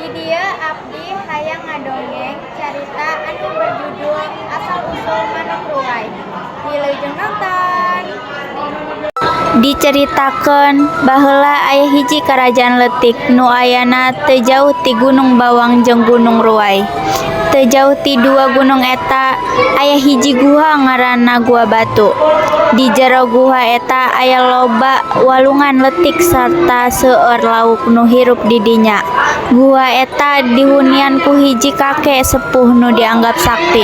Di dieu abdi hayang ngadongeng carita anu berjudul Asal Usul Manuk Ruwai. Wilujeng nonton. Diceritakeun baheula aya hiji karajaan leutik nu ayana teu jauh ti Gunung Bawang jeung Gunung Ruwai. Teu jauh ti dua gunung eta aya hiji guha ngaranna Gua Batu. Di jero guha eta aya loba walungan leutik sarta seueur lauk nu hirup di dinya. Guha eta dihunian ku hiji kake sepuh nu dianggap sakti.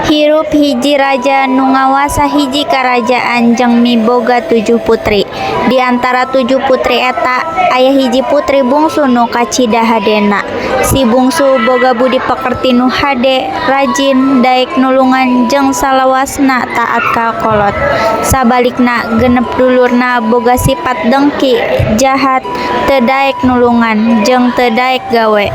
Hirup hiji raja nu ngawasa hiji karajaan jeung miboga tujuh putri. Di antara tujuh putri eta aya hiji putri bungsu nu kacida hadena. Si bungsu boga budi pekerti nu hade, rajin, daek nulungan jeung salawasna taat ka kolot. Sabalikna, genep dulurna boga sipat dengki, jahat, teu daek nulungan, jeung teu daek gawe.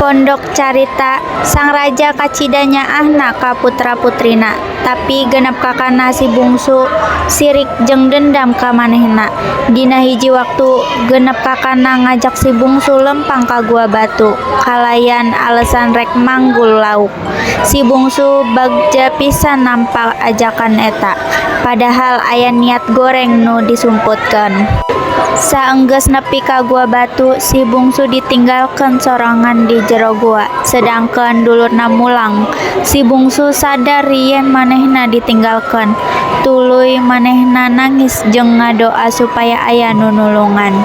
Pondok carita, sang raja kacida nyaahna ka putra-putrina, tapi genep kakana si bungsu sirik jeung dendam ka manehna. Dina hiji waktu, genep kakana ngajak si bungsu lempang ka Gua Batu kalayan alesan rek manggul lauk. Si bungsu bagja pisan nampa ajakan eta, padahal aya niat goreng nu disumputkeun. Saenggeus nepi ka Gua Batu, si bungsu ditinggalkeun sorangan di jero gua, sedangkeun dulurna mulang. Si bungsu sadar yen manehna ditinggalkeun, tuluy manehna nangis jeung ngadoa supaya aya nu nulungan.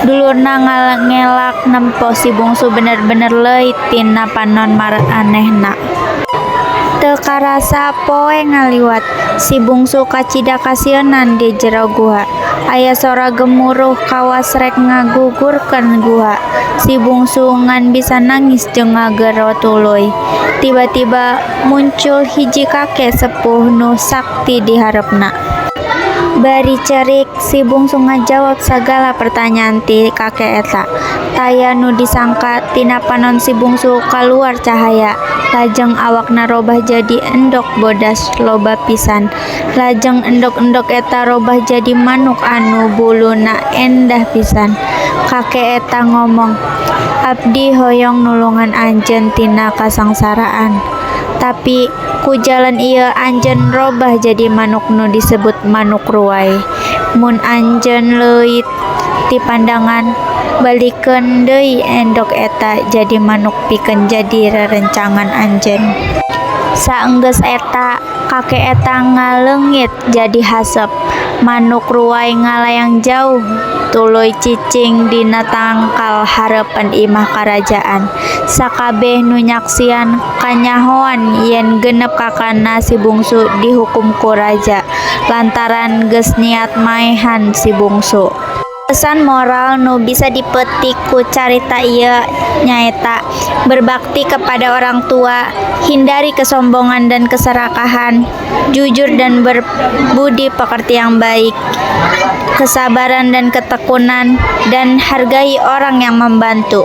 Dulurna ngelak nempo si bungsu bener-bener leuit tina panon manehna. Teu karasa poe ngaliwat, si bungsu kacida kasieunan di jero guha. Aya sora gemuruh kawas rek ngagugurkeun guha. Si bungsu ngan bisa nangis jeung ngagero tuluy. Tiba-tiba muncul hiji kake sepuh nu sakti di hareupna. Bari cerik, si bungsu ngajawab sagala pertanyaan ti kake eta. Taya nu disangka, tina panon si bungsu kaluar cahaya, lajeng awakna robah jadi endog bodas loba pisan. Lajeng endog-endog eta robah jadi manuk anu buluna endah pisan. Kake eta ngomong, "Abdi hoyong nulungan anjeun tina kasangsaraan. Tapi ku jalan ieu anjeun robah jadi manuk nu disebut manuk ruwai. Mun anjeun leuit ti pandangan, balikeun deui endog eta jadi manuk pikeun jadi rerencangan anjeun." Saenggeus eta, kake eta ngaleungit jadi haseup. Manuk ruwai ngalayang jauh tuluy cicing dina tangkal hareupeun imah karajaan. Sakabeh nu nyaksian kanyahoan yen genep kakana si bungsu dihukum ku raja lantaran geus niat maehan si bungsu. Pesan moral nu bisa dipetik ku carita ieu nyaeta berbakti kepada orang tua, hindari kesombongan dan keserakahan, jujur dan berbudi pekerti yang baik, kesabaran dan ketekunan, dan hargai orang yang membantu.